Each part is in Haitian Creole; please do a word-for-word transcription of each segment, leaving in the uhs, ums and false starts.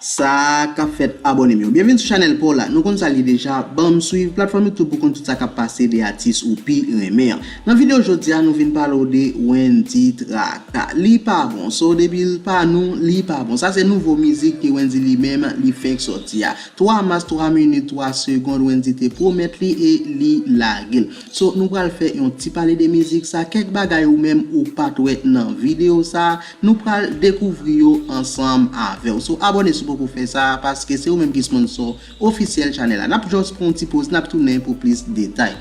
Sa k ap fèt, abòne m yo. Byenvini sou chanèl pa w la. Nou konn sa l ye deja, ban m swiv platfòm YouTube pou konn tout sa k ap pase de atis ou pi renmen an. Nan videyo jodi a, nou vin pale w de Wendy Traka. Li pa bon. So, depi l pa nou, li pa bon. Sa se nouvo mizik ke Wendy li menm, li fenk sòti a. Twa mas, twa minit, twa segonn, Wendy te pwomèt li e li lage l. So, nou pral fè yon ti pale de mizik sa, kèk bagay ou menm ou pa t wè nan videyo sa, nou pral dekouvri yo ansanm avè w. So, abòne si w poko fè sa, paske se ou menm ki sponsò ofisyèl chanèl la. N ap just pran yon ti poz, n ap tounen pou plis detay.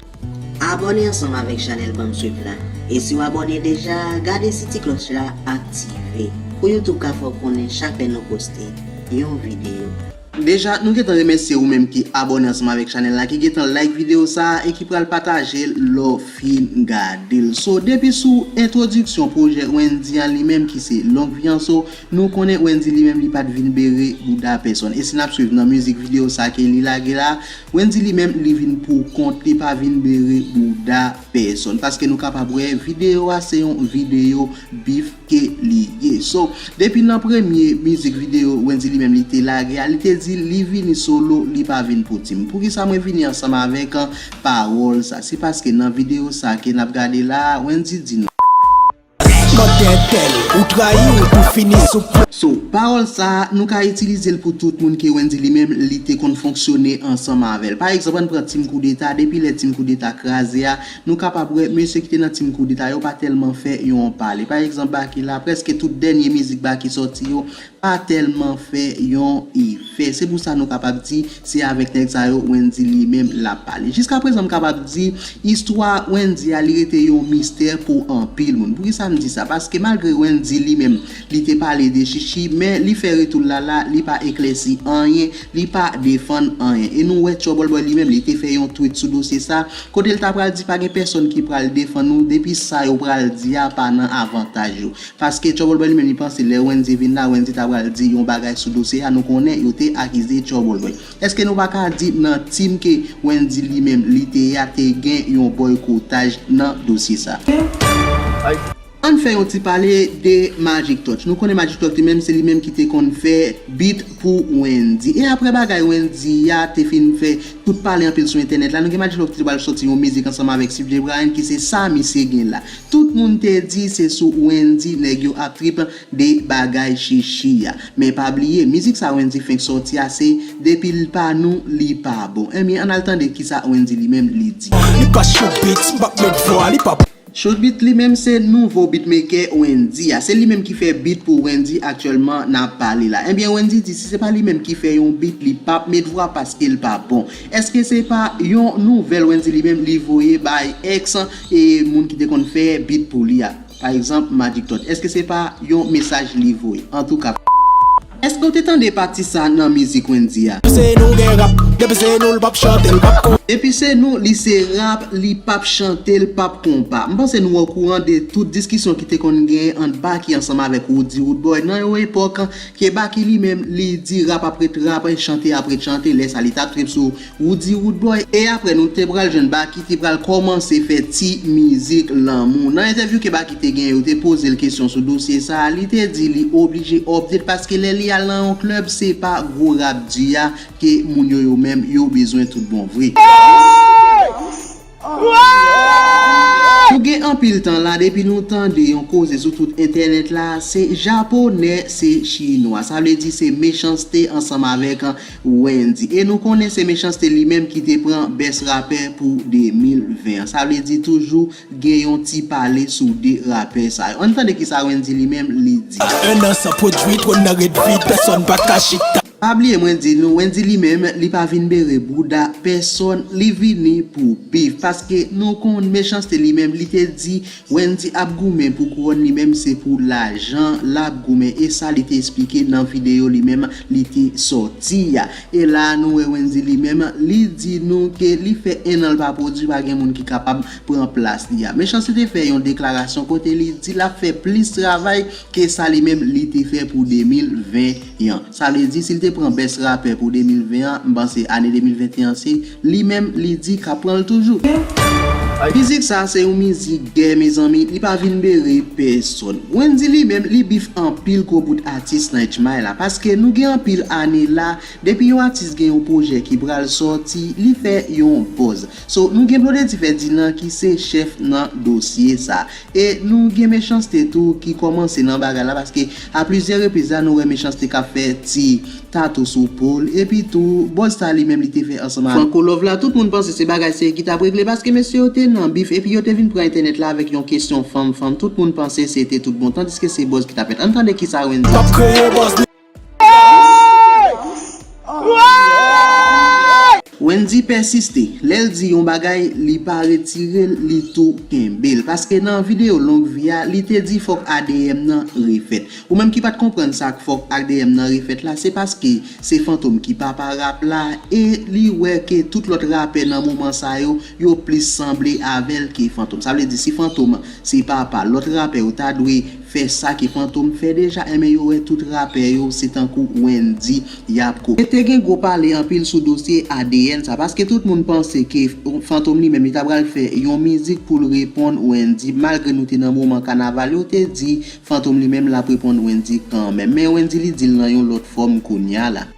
Abòne ansanm avèk chanèl Ban m Swiv la. E si w abòne deja, gade si ti klòch la aktive pou YouTube ka fè w konnen chak lè nou poste yon videyo. Deja, nou gentan remèsye ou menm ki abòne ansanm avèk chanèl la, ki gentan like videyo sa a e ki pral pataje l lè w fin gade l. So, depi sou entwodiksyon pwojè Wendy an li menm ki se Long Vi an, so, nou konnen Wendy li menm li pa t vin bere bouda pèsonn. E si n ap swiv nan mizik videyo sa ke li lage la, Wendy li menm li vin pou kont li, pa vin bere bouda pèsonn. Paske nou kapab wè videyo a se yon videyo bif ke li ye. So, depi nan premye mizik videyo Wendy li menm li te lage a, li te di li vini solo, li pa vin pou tim. Poukisa mwen vini ansanm avèk, an, pawòl sa? Se paske nan videyo sa ke n ap gade la a, Wendy di nou. Mantè tèl, ou trayi, ou tou fini sou pwen. So, pawòl sa a, nou ka itilize l pou tout moun ke Wendy li menm li te konn fonksyone ansanm avè l. Pa egzanp, ann pran Team Koudeta, depi lè Team Koudeta kraze a, nou kapab wè mesye ki te nan Team Koudeta yo pa tèlman fè yon pale. Pa egzanp, Baky la, prèske tout dènye mizik Baky sòti yo pa tèlman fè yon efè. Se pou sa nou kapab di se avèk nèg sa yo Wendy li menm l ap pale. Jiskaprezan, m kapab di istwa Wendy a, li rete yon mistè pou anpil moun. Poukisa m di sa? Paske malgre Wendy li menm, li te pale de Chichi, men li fè retou l la la, li pa eklèsi anyen, li pa defann anyen. E nou wè Trouble Boy li menm, li te fè yon tweet sou dosye sa, kote l ta pral di pa gen pèsonn ki pral defann ou, depi sa yo pral di a pa nan avantaj yo. Paske Trouble Boy li menm, li panse lè Wendy vin la, Wendy ta pral di yon bagay sou dosye a, nou konnen yo te akize Trouble Boy. Èske nou pa ka di nan tim ke Wendy li menm, li te ye a, te gen yon bòykotaj nan dosye sa? Ann fè yon ti pale de Magic Touch. Nou konnen Magic Touch li menm, se li menm ki te konn fè beat pou Wendy. E apre bagay Wendy a te fin fè tout pale anpil sou entènèt la, nou gen Magic Touch ki te pral sòti yon mizik ansanm avèk Steve J Bryan ki se Sa Misye Gen La. Tout moun te di se sou Wendy nèg yo ap trip de bagay Chichi a. Men pa bliye, mizik sa Wendy fenk sòti a se Depi l pa nou, li pa bon. Ebyen, ann al tande kisa Wendy li menm li di. Li pa Shoot Beat, m ap met vwa, li pa Shoot Beat li menm se nouvo beatmaker Wendy a. Se li menm ki fè beat pou Wendy aktyèlman n ap pale la. Ebyen, Wendy di si se pa li menm ki fè yon beat, li p ap met vwa paske l pa bon. Èske se pa yon nouvèl Wendy li menm li voye bay ex e moun ki te konn fè beat pou li a? Pa egzanp, Magic Touch. Èske se pa yon mesaj li voye? Antouka, èske w te tande pati sa nan mizik Wendy a? Se nou gen rap, depi se nou l p ap chante, l p ap konpa. Depi se nou, li se rap, li p ap chante, l p ap konpa. M panse nou okouran de tout diskisyon ki te konn genyen ant Baky ansanm avèk Roody Roodboy nan yon epòk ke Baky li menm, li di rap ap ret rap, chante ap ret chante, lè sa li t ap trip sou Roody Roodboy. E apre, nou te pral jwenn Baky ki pral kòmanse fè ti mizik lanmou. Nan entèvyou ke Baky te gen, yo te poze l kesyon sou dosye sa a, li te di li oblije update paske lè li al nan yon klèb, se pa gwo rap di a ke moun yo, yo menm, yo bezwen tout bon vre. Nou gen anpil tan la depi nou tande yon koze sou tout entènèt la, se japonè, se chinwa. Sa vle di se Mechanste ansanm avèk Wendy. E nou konnen se Mechanste li menm ki te pran best rapper pou de mil ven an. Sa vle di toujou gen yon ti pale sou de rapè sa yo. Ann tande kisa Wendy li menm li di. Un an san pwodui, twòn nan ret vid, pèsonn pa ka chita. Pa bliye mwen di nou, Wendy li menm, li pa vin bere bouda pèsonn, li vini pou beef. Paske nou konn Mechanste li menm, li te di Wendy ap goumen pou kouwòn li menm, se pou lajan l ap goumen. E sa li te eksplike nan videyo li menm, li te sòti a. E la a, nou wè Wendy li menm, li di nou ke li fè en an l pa pwodui, pa gen moun ki kapab pran plas li a. Mechanste te fè yon deklarasyon kote li di l ap fè plis travay ke sa li menm li te fè pou de mil ven an. Sa vle di, si l te pran best rapper pou de mil ven an, m panse ane de mil venteyen an, se li menm li di k ap pran l toujou. Mizik sa se yon mizik gè, mezanmi, li pa vin bere pèsonn. Wendy li menm, li bif anpil gwo bout atis nan H M I la, paske nou gen anpil ane la, depi yon atis gen yon pwojè ki pral sòti, li fè yon buzz. So, nou gen Blondedy Ferdinand ki se chèf nan dosye sa. E nou gen Mechanste tou ki kòmanse nan bagay la, paske a plizyè repriz la, nou wè Mechanste k ap fè ti tatou sou po l. Epi tou, buzz sa li menm li te fè ansanm ak Franco Love la, tout moun panse se bagay serye ki t ap regle, paske mesye yo te nan bif, epi yo te vin pran entènèt la avèk yon kesyon fanm fanm. Tout moun panse se te tout bon, tandiske se buzz ki t ap fèt. Ann tande kisa Wendy di. Wendy pèsiste. Lè l di yon bagay, li pa retire l, li tou kenbe l. Paske nan videyo long vi a, li te di fòk A D M nan refèt. Ou menm ki pa t konprann sa k fòk A D M nan refèt la, se paske se Fantom ki papa rap la, e li wè ke tout lòt rapè nan moman sa yo, yo plis sanble avè l ke Fantom. Sa vle di, si Fantom se papa, lòt rapè yo ta dwe fè sa ke Fantom fè deja, enben yo wè tout rapè yo se tankou Wendy y ap kopye. E te gen gwo pale anpil sou dosye A D N sa, paske tout moun panse ke Fantom li menm li ta pral fè yon mizik pou l reponn Wendy, malgre nou te nan moman kanaval, yo te di Fantom li menm l ap reponn Wendy kanmenm, men Wendy li di l nan yon lòt fòm kounya la.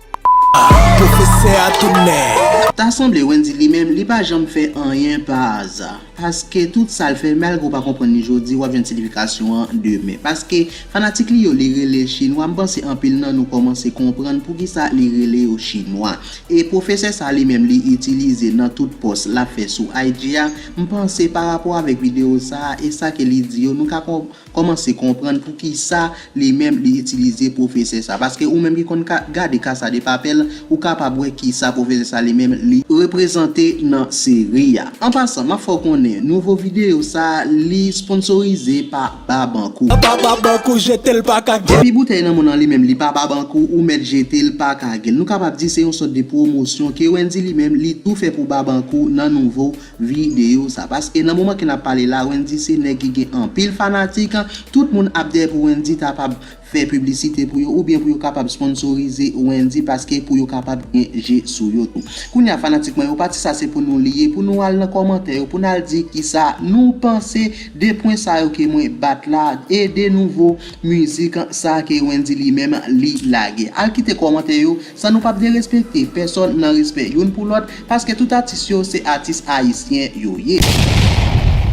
Pwofesè a tounen. Ta sanble Wendy li menm, li pa janm fè anyen pa aza. Paske tout sa l fè, malgre w pa konprann li jodi, w ap jwenn siyifikasyon an demen. Paske fanatik li yo, li rele chinwa, m panse anpil nan nou kòmanse konprann poukisa li rele yo chinwa. E pwofesè sa li menm, li itilize nan tout pòs l ap fè sou I G a, m panse pa rapò avèk videyo sa a e sa ke li di yo, nou ka kon- kòmanse konprann poukisa li menm li itilize pwofesè sa. Paske ou menm ki konn ka, gade Casa de Papel, ou kapab wè kisa pwofesè sa li menm li reprezante nan seri a. An pasan, m ap fè w konnen, nouvo videyo sa, li sponsorize pa Babankou. Pa Babankou, jete l pa ka gen. Depi boutèy nan moun nan li menm, li pa Babankou, ou mèt jete l pa ka gen. Nou kapab di se yon sòt de pwomosyon ke Wendy li menm, li tou fè pou Babankou nan nouvo videyo sa. Paske nan moman ke n ap pale la, Wendy se nèg ki gen anpil fanatik. Tout moun ap dèyè pou Wendy ta pab fè piblisite pou yo, oubyen pou yo kapab sponsorize Wendy, paske pou yo kapab gen je sou yo tou. Kounye a, fanatik mwen yo, pati sa se pou nou li ye, pou nou al nan kòmantè yo, pou n al di kisa nou panse de pwen sa yo ke mwen bat la, e de nouvo mizik sa ke Wendy li menm li lage. Al kite kòmantè yo, san nou p ap derespekte pèsòn nan respè youn pou lòt, paske tout atis yo se atis ayisyen yo ye.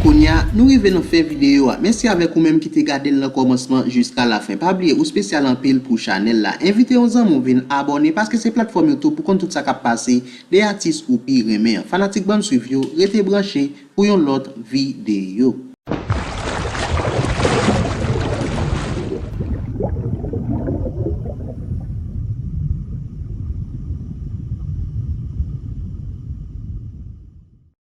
Kounye a, nou rive nan fen videyo a. Mèsi avèk ou menm ki te gade l nan kòmansman jiska lafen. Pa bliye, ou espesyal anpil pou chanèl la. Envite yon zanmi w vin abòne, paske se platfòm YouTube pou konn tout sa k ap pase de atis ou pi renmen an. Fanatik bann swiv yo, rete branche pou yon lòt videyo.